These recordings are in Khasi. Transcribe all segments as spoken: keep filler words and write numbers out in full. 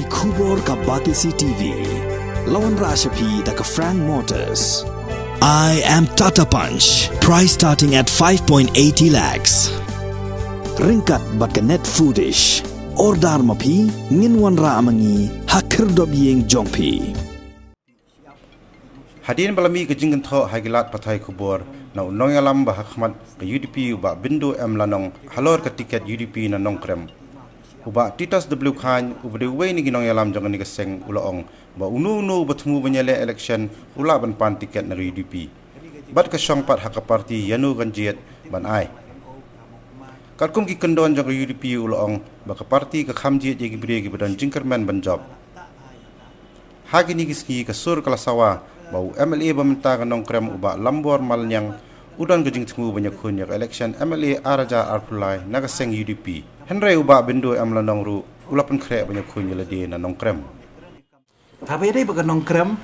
Khubor ka Batesi T V. La wanrah sha phi da ka Frank Motors. I am Tata Punch. Price starting at five point eighty lakhs. Ryngkat bad ka Net Foodish. Order ma phi, ngin wanrah ma ngi ha khyrdop ïing jong phi. Hadien ba la mih ka jingkynthoh ha ki lad pathai khubor na u nongïalam ba ha khmat ka U D P u Bah Bindo M Lanong halor ka tiket U D P na Nongkrem, u Bah Titus W Chyne uba dei uwei na ki nongïalam jong kane ka seng u la ong ba uno uno uba thmu ban ïaleh election u lah ban pan tiket na ka U D P. Bad ka shong pat ha ka party ïano kan jied ban ai. Katkum ki kyndon jong ka U D P u la ong ba ka party ka kham jied ïa ki briew kiba don jingkyrmen ban jop. Ha kine ki sngi ka sur ka la sawa ba u M L A ba mynta ka Nongkrem u Bah Lambor Malniang u don ka jingthmu ban ïakhun ïa ka election M L A ar hajar arphew lai na ka seng U D P. Hynrei u Bah Bindo M Lanong ruh u la pynkhreh ban ïakhun ïa lade na Nongkrem. Haba ïadei bad ka Nongkrem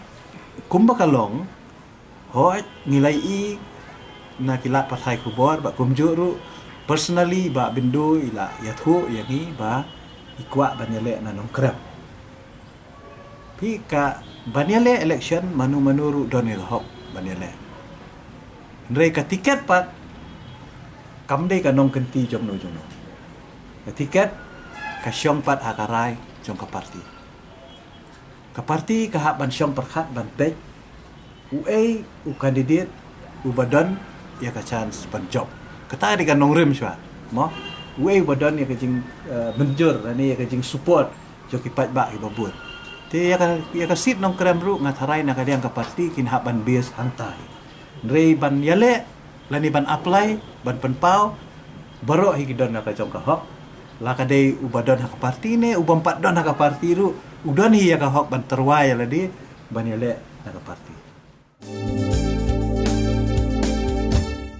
kumba ka long, hooid ngi la ïohi na ki lad pathai khubor bad kumjuh ruh personally Bah Bindo i la ïathuh ïa ngi ba i kwah ban ïaleh na Nongkrem. Phi, ka ban ïaleh election mano mano ruh don ïa ka hok ban ïaleh. Hynrei ka tiket pat kam dei ka nongkynti jongno jongno. Ka tiket ka shong pat ha ka rai jong ka party. Ka party ka hap ban shong pyrkhat ban peit uei u candidate uba don ïa ka chance ban jop. Kata ka dei ka nongrim shuwa, mo? Uei uba don ïa ka jing, eh, mynjur lane ïa ka jingsupport jong ki paidbah kiba bun. Te ïa ka, ïa ka seat Nongkrem ruh nga tharai na ka liang ka party kin hap ban base hangtai. Hynrei ban ïaleh lane ban apply ban pynpaw, baroh hi ki don ha ka jong ka hok. La ka dei uba don ha ka party ne uba ym pat don ha ka party ruh u don hi ïa ka hok ban tyrwa ïa lade ban ïaleh na ka party.